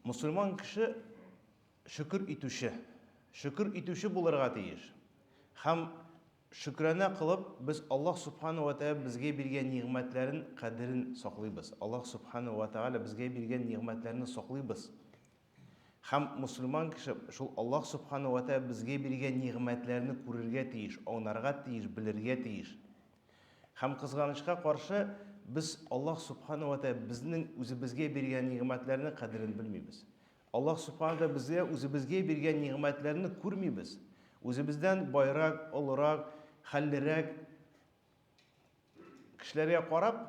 Мусульман кеше шөкер итүче, шөкер итүче булырга тиеш. Һәм шөкранә кылып, без Аллаһ Субхану ва Тәгалә безгә биргән нигъмәтләрен кадерен саклыйбыз. Аллаһ Субхану ва Тәгалә безгә биргән нигъмәтләрне саклыйбыз. Һәм мусульман кеше шул Аллаһ Субхану ва Тәгалә безгә биргән нигъмәтләрне күрергә тиеш, аңнарга тиеш, белергә тиеш. Һәм кызганычка каршы, без Аллаһ Субхану ва Тәгалә безнең үзебезгә биргән нигъмәтләрнең кадерен белмибез. Аллаһ Субхану ва Тәгалә безгә үзебезгә биргән нигъмәтләрне күрмибез. Үзебездән байрак, олырак, хәллерәк кешеләргә карап,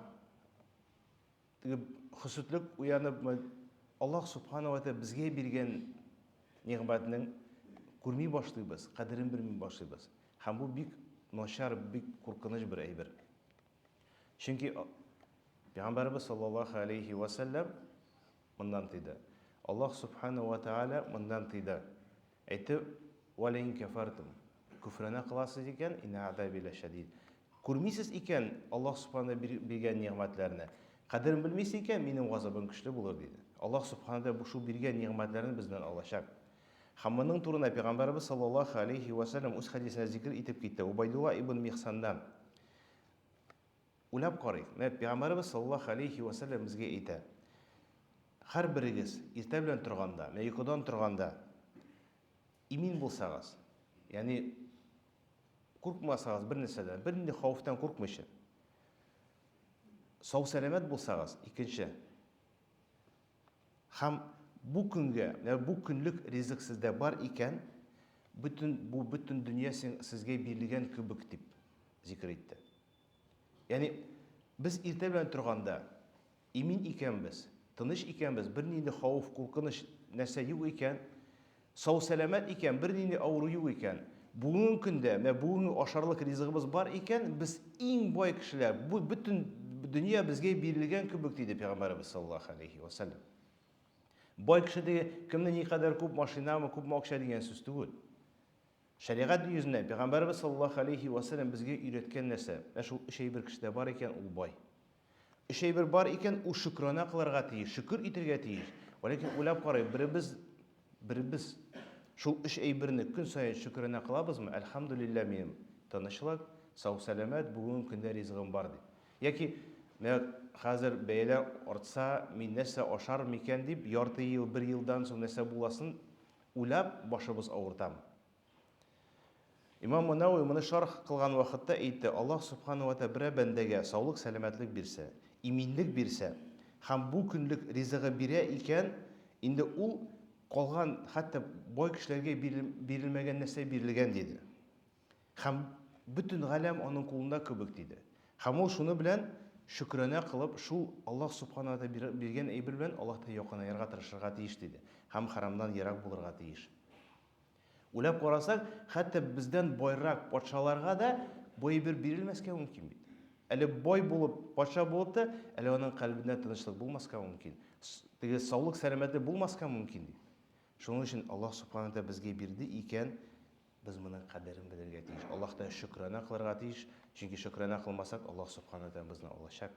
теге хөсетлек уянып, Аллаһ Субхану ва Тәгалә безгә биргән нигъмәтнең күрми башлыйбыз, кадерен белми башлыйбыз. Һәм бу бик начар, бик куркыныч бер әйбер. Чөнки Пәйгамбәребез саллаллаһу алейхи ва сәлләм моннан тыйды. Аллаһ субхану ва тааля моннан тыйды. Әйтте, "Ва ләин кәфәртум". Күфрәнә кыласыз икән, инна адаби ләшәдид. Күрмисез икән Аллаһ субхану биргән нигъмәтләрне, кадерен белмисез икән, минем газабым көчле булыр, диде. Аллаһ субхану бу шул биргән нигъмәтләрне бездән алачак. Һәм моның турында Пәйгамбәребез саллаллаһу алейһи вә сәлләм үз хәдисендә зикер итеп китте. Убайдулла ибн Михсаннан. Уйлап карыйк. Менә Пәйгамбәребез саллаллаһу алейһи вә сәлләм безгә әйтә. Һәрберегез иртә белән торганда, менә йокыдан торганда имин булсагыз, ягъни куркмасагыз бер нәрсәдән, бернинди хәвефтән куркмыйча, сау-сәламәт булсагыз, икенче, Һәм бу көнгә, менә бу көнлек ризык сездә бар икән, бөтен бу бөтен дөнья сезгә бирелгән кебек дип зикер итте. Ягъни без иртә белән торганда имин икәнбез, тыныч икәнбез, бернинди хәвеф, куркыныч нәрсә юк икән, Сау-сәламәт икән, бернинди авыру юк икән, бүгенге көндә, менә бүгенге ашарлык ризыгыбыз бар икән, без иң бай кешеләр, бу бөтен дөнья безгә бирелгән кебек, диде Пәйгамбәребез саллаллаһу алейһи ва сәлләм. Бай кеше диге, кемнең никадәр күп машинамы, күпме акча дигән сүз түгел. Шәригать йөзеннән Пәйгамбәребез саллаллаһу алейһи ва сәлләм безгә өйрәткән нәрсә, менә шул өч әйбер кешедә бар икән, ул бай. Өч әйбер бар икән, ул шөкрана кылырга тиеш, шөкер итергә тиеш. Вәләкин уйлап карыйк, беребез, беребез шул өч әйберне көн саен шөкрана кылабызмы? Әлхәмдүлилләһ, минем тынычлык, сау-сәламәт, бүгенге көндә ризыгым бар дип. Яки менә хәзер бәяләр артса, мин нәрсә ашармын микән дип, ярты ел, бер елдан соң нәрсә буласын уйлап башыбыз авыртамы? Имам Нәвәви моны шарх кылган вакытта әйтте, Аллаһ Субхану ва Тәгалә берәр бәндәгә саулык, сәламәтлек бирсә, иминлек бирсә һәм бу көнлек ризыгы бирә икән, инде ул калган, хәтта бай кешеләргә бирелмәгән нәрсә бирелгән, диде. Һәм бөтен галәм аның кулында кебек, диде. Һәм ул шуны белән шөкранә кылып, шул Аллаһ Субхану ва Тәгалә биргән әйбер белән Аллаһтан якынаерга тырышырга тиеш, диде. Һәм хәрамнан ерак булырга тиеш. Уйлап карасак, хәтта бездән байрак патшаларга да бу әйбер бирелмәскә мөмкин бит. Әле бай булып, патша булып та, әле аның кальбендә тынычлык булмаска мөмкин. Теге саулык, сәламәтлек булмаска мөмкин дип. Шуның өчен Аллаһ Субхану тәгалә безгә бирде икән, без моның кадерен белергә тиеш. Аллаһта шөкрана кылырга тиеш, чөнки шөкрана кылмасак, Аллаһ Субхану тәгалә безне алачак.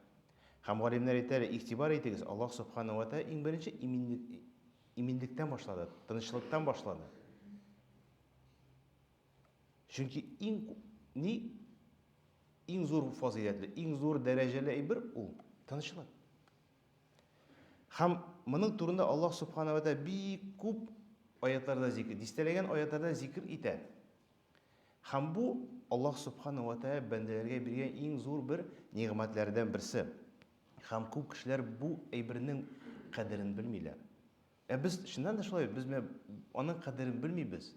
Һәм галимнәр әйтәләр, игътибар итегез, Аллаһ Субхану ва тәгалә иң беренче иминлек Иминлектән башлады, тынычлыктан башлады. Чөнки иң ни иң зур фазыйләтле, иң зур дәрәҗәле әйбер ул тынычлык. Һәм моның турында Аллаһ субхана ва тәгалә бик күп аятларда зикер, дистәләгән аятларда зикер итә. Һәм бу Аллаһ субхана ва тәгалә бәндәләргә биргән иң зур бер нигъмәтләрдән берсе. Һәм күп кешеләр бу әйбернең кадерен белмиләр. Ә без чыннан да шулай, без менә аның кадерен белмибез.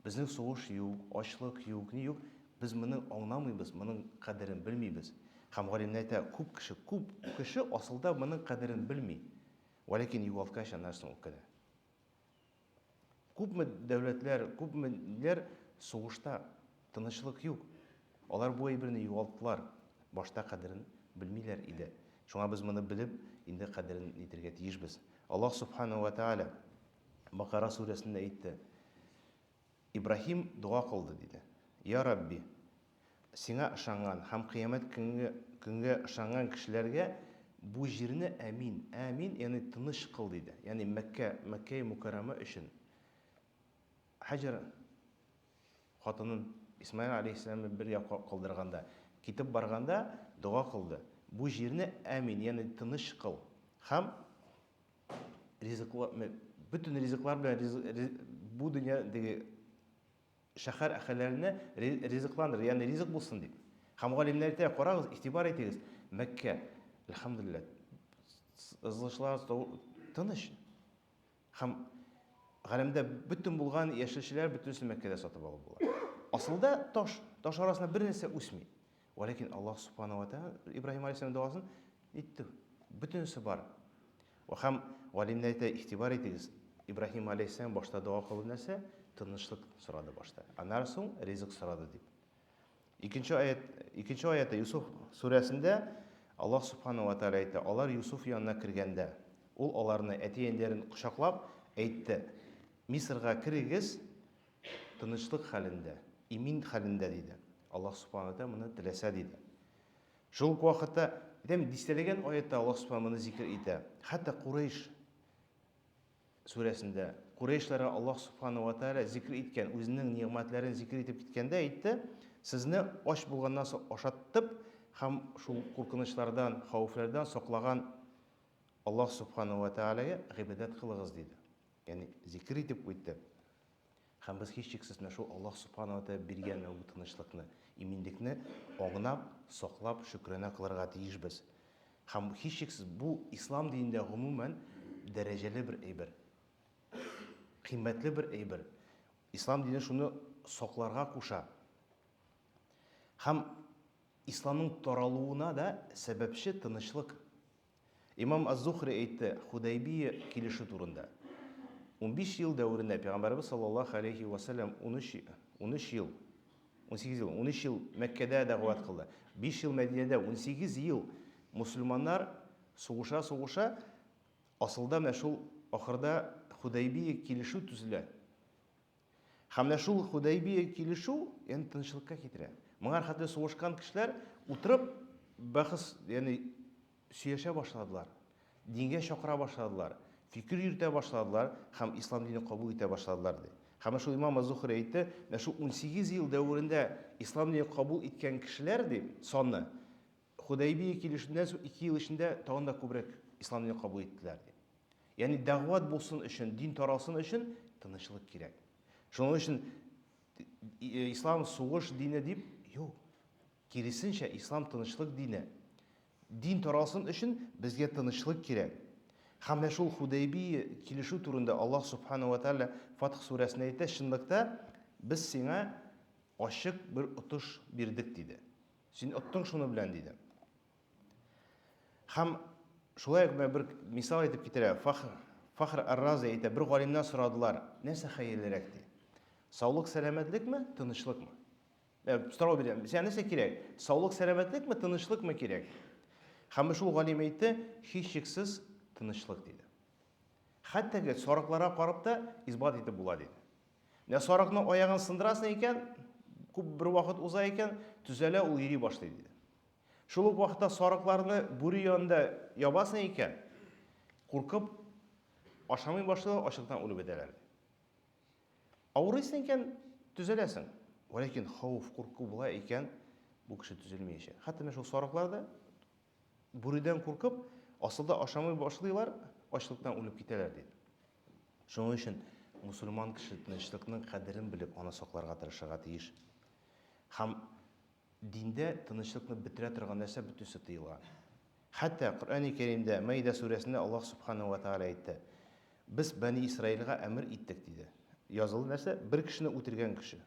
Безнең сугыш юк, ачлык юк, ни юк. Без моны аңламыйбыз, моның кадерен белмибез. Һәм галимнәр әйтә, күп кеше, күп кеше асылда моның кадерен белми. Вәләкин югалткач аннан соң үкенә. Күпме дәүләтләр, күпме ниләр сугышта, тынычлык юк. Алар бу әйберне югалттылар. Башта кадерен белмиләр иде. Шуңа без моны белеп, инде кадерен итергә тиешбез. Аллаһ Субхану ва Тааля Бакара сүрәсендә әйтте. Ибраһим дога кылды, диде. Я Рабби, сиңа ышанган һәм кыямәт көнгә, көнгә ышанган кешеләргә Бу җирне әмин, әмин, ягъни тыныч кыл, диде. Ягъни Мәккә, Мәккәи Мукәррәмә өчен. Һаҗәр хатынын Исмаил алейһиссәламне бергә калдырганда, китеп барганда дога кылды. Бу җирне әмин, ягъни тыныч кыл. Һәм ризыклар, бөтен ризыклар белән бу дөнья теге шәһәр әһелләренә ризыкландыр, ягъни ризык булсын дип. Һәм галимнәр әйтә, карагыз, игътибар итегез, Мәккә, әлхәмдүлилләһ, ызгышлар тыныч. Һәм галәмдә бөтен булган яшелчәләр бөтенесен Мәккәдә сатып алып була. Асылда таш, таш арасында бер нәрсә үсми. Вәләкин Аллаһ субхана ва тааля Ибраһим алейһиссалам догасын итте. Бөтенесе бар. Ва һәм галимнәр әйтә, игътибар итегез, Ибраһим алейһиссалам башта дога кылды нәрсә? Тынычлык сорады башта. Аннары соң ризык сорады дип. Икенче аят, икенче аятта Юсуф сүрәсендә Аллаһ субхана ва тааля әйтә, алар Юсуф янына кергәндә, ул аларны әти-әниләрен кочаклап әйтте: Мисырга керегез, тынычлык хәлендә, имин хәлендә, диде. Аллаһ Субхану ва Тааля моны теләсә, диде. Шул ук вакытта, әйтәм, дистәләгән аятта Аллаһ Субхану моны зикер итә. Хәтта Курайш сүрәсендә Курайшларга Аллаһ Субхану ва Тааля зикер иткән, үзенең нигъмәтләрен зикер итеп киткәндә әйтте, сезне ач булганнан соң ашаттып һәм шул куркынычлардан, хәвефләрдән саклаган Аллаһ Субхану ва Тааляга гыйбадәт кылыгыз, диде. Ягъни зикер итеп үтте. Һәм без һичшиксез менә шул Аллаһ Субхана ва Тәгалә биргән бу тынычлыкны, иминлекне аңнап, саклап, шөкранә кылырга тиешбез. Һәм һичшиксез бу ислам динендә гомумән дәрәҗәле бер әйбер. Кыйммәтле бер әйбер. Ислам дине шуны сакларга куша. Һәм исламның таралуына да сәбәпче тынычлык. Имам Аз-Зухри әйтте, Худәйбия килешү турында. 15 ел дәверендә Пәйгамбәребез саллаллаһу алейхи ва сәлләм 13 13 ел 18 ел 13 ел Мәккәдә дәгъват кылды. 5 ел Мәдинәдә 18 ел мусульманнар сугыша-сугыша асылда менә шул ахырда Худәйбия килешү төзелә. Һәм менә шул Худәйбия килешү ягъни тынычлыкка китерә. Моңар хәтле сугышкан кешеләр утырып бәхәс, ягъни сөйләшә башладылар. Дингә чакыра башладылар, фикер йөртә башладылар һәм ислам динен кабул итә башладылар ди. Һәм шул имам Аз-Зухри әйтте, менә шул 18 ел дәверендә ислам динен кабул иткән кешеләр ди, саны Худәйбия килешүеннән соң 2 ел эчендә тагын да күбрәк ислам динен кабул иттеләр ди. Ягъни дәгъват булсын өчен, дин таралсын өчен тынычлык кирәк. Шуның өчен ислам сугыш дине дип, юк. Киресенчә, ислам тынычлык дине. Дин таралсын өчен безгә тынычлык кирәк. Һәм менә шул Худәйбия килешү турында Аллаһ Субхану ва Тааля Фатх сүрәсендә әйтә, чынлыкта без сиңа ачык бер отыш бирдек, диде. Син оттың шуны белән, диде. Һәм шулай ук бер мисал әйтеп китерә. Фахр, Фахр ар-Рази әйтә, бер галимнән сорадылар, нәрсә хәерлерәк ди. Саулык, сәламәтлекме, тынычлыкмы? Ә, сорау бирәм. Сиңа нәрсә кирәк? Саулык, сәламәтлекме, тынычлыкмы кирәк? Һәм шул галим әйтте, һичшиксез тынычлык диде. Хәтта ки сарыкларга карап та исбат итеп була диде. Менә сарыкның аягын сындырасың икән, күп бер вакыт уза икән, төзәлә, ул йөри башлый диде. Шул ук вакытта сарыкларны бүре янында ябасың икән, куркып ашамый башлыйлар, ачлыктан үлеп бетәләр. Авырыйсың икән, төзәләсең. Ләкин хәвеф, курку була икән, бу кеше төзелмәячәк. Хәтта менә шул сарыклар да бүредән куркып, асылда ашамый башлыйлар, ачлыктан үлеп китәләр диде. Шуның өчен мусульман кеше тынычлыкның кадерен белеп, аны сакларга тырышырга тиеш. Һәм Диндә тынычлыкны бетерә торган нәрсә бөтенесе тыелган. Хәтта Коръәни Кәримдә, Мәидә сүрәсендә Аллаһ Субханаһу ва Тәгалә әйтте, Без Бәни Исраилгә әмер иттек, диде. Язылды нәрсә? Бер кешене үтергән кеше.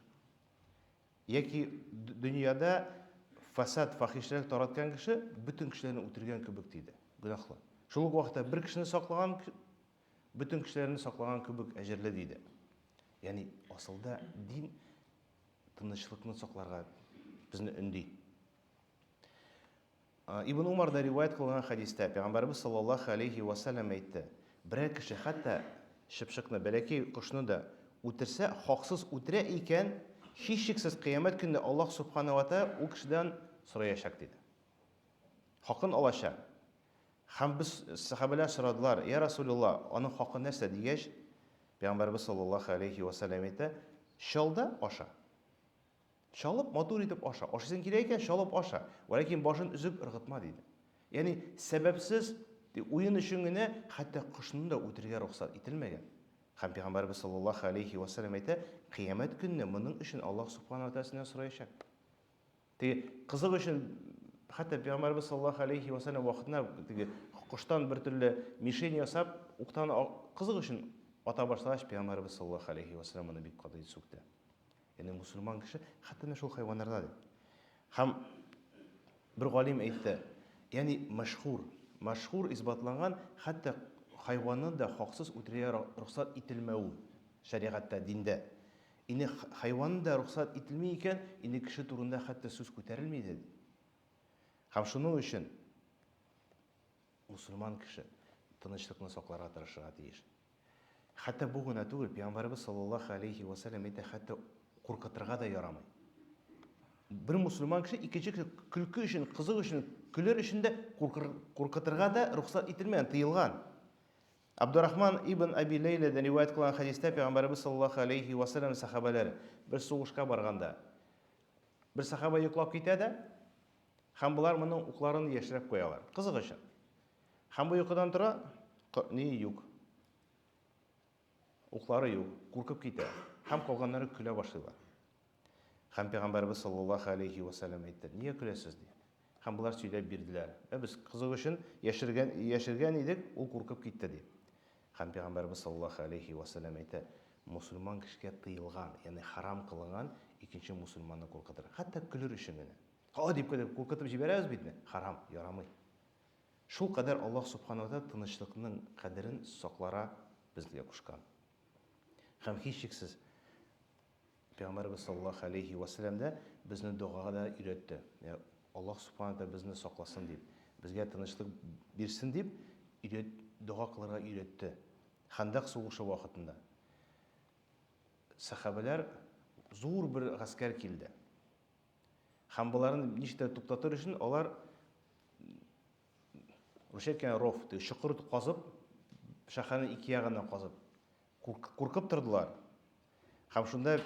Яки дөньяда фасад, фахишләр тараткан кеше бөтен кешеләрне үтергән кебек, диде. Гөнаһлы. Шул ук вакытта бер кешене саклаган бөтен кешеләрне саклаган кебек әҗерле, диде. Ягъни асылда дин тынычлыкны сакларга безне өнди. Ибн Умарда риваять кылынган хәдистә Пәйгамбәрбез саллаллаһу алейхи ва сәлләм әйтте: Берәр кеше хәтта чыпчыкны, бәләкәй кошны да үтерсә, хаксыз үтерә икән, һичшиксез кыямәт көнендә Аллаһ субхана ва тааля ул кешедән сораячак, диде. Хакын алачак. Һәм без сәхабәләр сорадылар, Я Расулулла, аның хакы нәрсә дигәч, Пәйгамбәрбез саллаллаһу алейхи ва сәлләм әйтә, чал да аша. Чалып, матур итеп аша. Ашыйсың килә икән, чалып аша. Вәләкин башын өзеп ыргытма, диде. Ягъни сәбәпсез, уен өчен генә хәтта кошны да үтерергә рөхсәт ителмәгән. Һәм Пәйгамбәрбез саллаллаһу алейхи ва сәлләм әйтә, кыямәт көнне моның өчен Аллаһ субхана ва тәгалә синнән сораячак. Теге кызык өчен хәтта пәйгамбәрбез саллаллаһу алейхи ва сәлләм вакытында теге коштан бер төрле мишень ясап, уктан кызык өчен ата башлагач, пәйгамбәрбез саллаллаһу алейхи ва сәлләм моны бик каты итеп сүкте. Ягъни мусульман кеше хәтта менә шул хайваннарда ди. Һәм бер галим әйтте, ягъни мәшһүр, мәшһүр исбатланган хәтта хайванны да хаксыз үтерергә рөхсәт ителмәү шәригатьтә, диндә. Инде хайванны да рөхсәт ителми икән, инде кеше турында хәтта сүз күтәрелми дә. Һәм шуның өчен мусульман кеше тынычлыкны сакларга тырышырга тиеш. Хәтта бу гына түгел, Пәйгамбәребез саллаллаһу алейхи ва сәлләм әйтә, хәтта куркытырга да ярамый. Бер мусульман кеше икенче кеше көлке өчен, кызык өчен, көлер өчен дә куркытырга да рөхсәт ителмәгән, тыелган. Абдурахман ибн Әби Ләйләдән риваять кылган хәдистә Пәйгамбәребез саллаллаһу алейһи вә сәлләм сәхабәләре бер сугышка барганда бер сәхаба йоклап китә дә һәм болар моның укларын яшереп куялар. Кызык өчен. Һәм бу йокыдан тора, ни юк. Уклары юк, куркып китә. Һәм калганнары көлә башлыйлар. Һәм Пәйгамбәребез саллаллаһу алейһи вә сәлләм әйтте, нигә көләсез, ди. Һәм болар сөйләп бирделәр. Ә без кызык өчен яшергән, яшергән идек, ул куркып китте, ди. Һәм Пәйгамбәребез саллаллаһу алейһи вә сәлләм әйтә, мусульман кешегә тыелган, ягъни харам кылынган икенче мусульманны куркытыр. Хәтта көлер өчен генә. Ха дип кенә куркытып җибәрәбез бит, харам, ярамый. Шул кадәр Аллаһ субхана ва тәгалә тынычлыкның кадерен саклара безгә кушкан. Һәм һичшиксез Пәйгамбәребез саллаллаһу алейһи вә сәлләм дә безне догага да өйрәтте. Аллаһ субхана тәгалә безне сакласын дип, безгә тынычлык бирсен дип, өйрәт, дога кылырга өйрәтте. Хәндәк сугышы вакытында сәхабәләр зур бер гаскәр килде. Һәм боларны ничек тә туктатыр өчен алар русча әйткәндә ров, чокыр казып, шәһәрнең ике ягыннан казып Куркып тордылар. Һәм шунда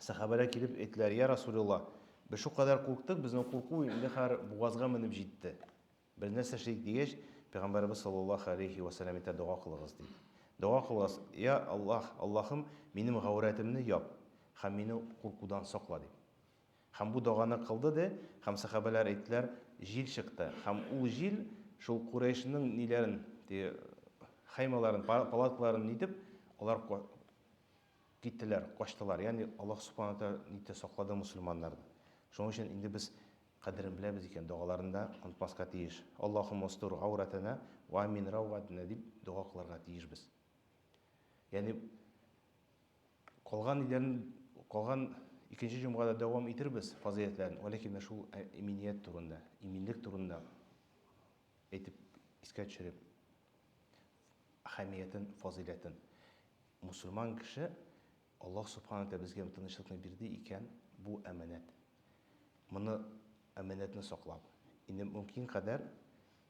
сәхабәләр килеп әйттеләр, Я Расулулла, без шулкадәр курктык, безнең курку инде хәзер бугазга менеп җитте. Без нәрсә эшлик дигәч, Пәйгамбәребез саллаллаһу алейхи ва сәлләм әйтә, дога кылыгыз ди. Дога кылыгыз, я Аллаһ, Аллаһым, минем гаурәтемне яп һәм мине куркудан сакла дип. Һәм бу доганы кылды ди, һәм сәхабәләр әйттеләр, җил чыкты. Һәм ул җил шул Курәйшнең ниләрен, теге хаймаларын, палаткаларын нитеп, алар киттеләр, качтылар. Ягъни Аллаһ субхана тәгалә нитте, саклады мусульманнарны. Шуның өчен инде без кадерен беләбез икән, догаларын да онытмаска тиеш. Аллаһумма устур гауратана ва амин рауатина дип дога кылырга тиешбез. Ягъни Калган ниләрен, калган икенче җомгада дәвам итербез фазыйләтләрен, вәләкин менә шул иминият турында, иминлек турында әйтеп, искә төшереп, әһәмиятен, фазыйләтен. Мусульман кеше Аллаһ субхана тәгалә безгә тынычлыкны бирде икән, бу әманәт. Моны әманәтне саклап, инде мөмкин кадәр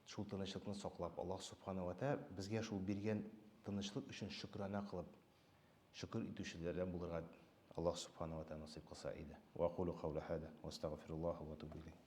шул тынычлыкны саклап, Аллаһ субхана ва тәгалә безгә шул биргән тынычлык өчен шөкрана кылып, Шөкер итүчеләрдән булырга Аллаһ Субхана ва Тәгалә насыйп кылса иде. Ва акулу каули һаза ва астагфируллаһа ва атубу иләйһ.